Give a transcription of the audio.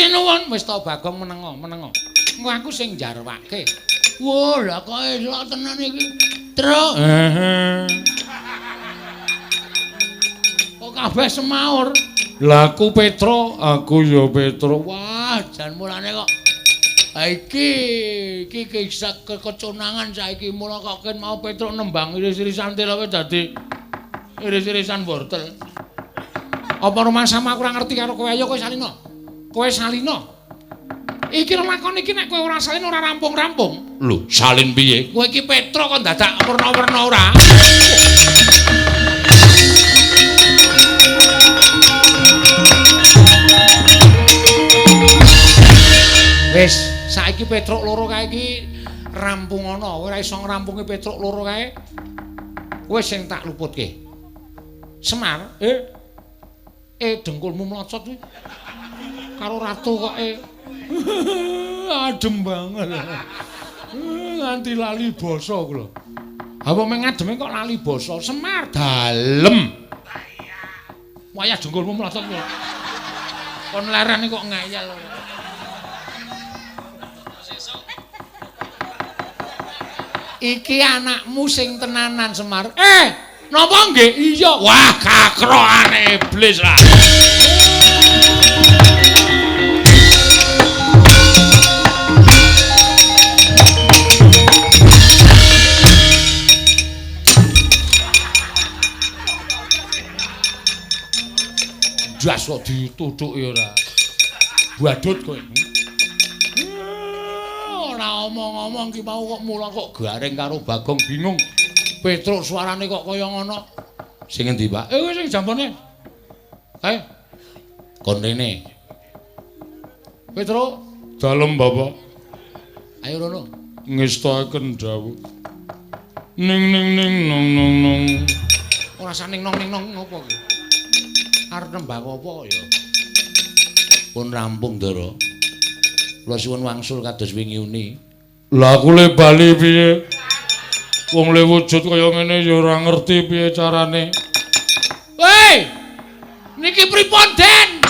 Sinuwun. Wis to Bagong menengo, menengo. Engko aku sing njarwake. Wah, lah kok elok tenan iki. Truk. Heeh. Kok kabeh semaur. Lah aku Petro, aku ya Petro. Wah, jan mulane kok ha iki iki kisah keconangan saiki mula kok ken mau Petro nembang iris-irisan telawe dadi iris-irisan wortel. Apa rumangsamu aku ora ngerti karo kowe? Ayo kowe salino. Kowe salino. Iki lakon iki nek kowe ora salin ora rampung-rampung. Lho, salin piye? Kowe iki Petro kok dadak werna-werna ora? Wis, saiki Petruk loro kae iki rampung ana. Kowe ora iso ngrampungi Petruk loro kae. Kowe sing tak luputke. Semar, dengkulmu mlocot kuwi. Karo ratu kok Adem banget. Nganti lali basa ku lho. Ha wong ngademe kok lali basa. Semar dalem. Wayah dengkulmu mlocot kuwi. Kon lerene kok ngeyel. Iki anakmu sing tenanan Semar. Napa nggih? Iya. Wah, kakrokane iblis lah. Jas kok dituthuki ora. Badut kowe. Ora omong-omong ki mau kok mula kok garing karo Bagong bingung. Petruk suarane kok kaya ngono. Sing endi, Pak? Wis sing jambone. Kon rene. Petruk, dalem Bapak. Ayo rono. Ngestakaken dawuh. Ning ning ning nong nong nong. Ora usah ning nong ning nong ngopo ki? Arep nembang apa ya? Pun rampung, Ndara. Kula suwun wangsul kados wingi uni. Lah aku le bali piye? Wong le wujud kaya ngene ya ora ngerti piye carane. Woi! Niki pripun, Den?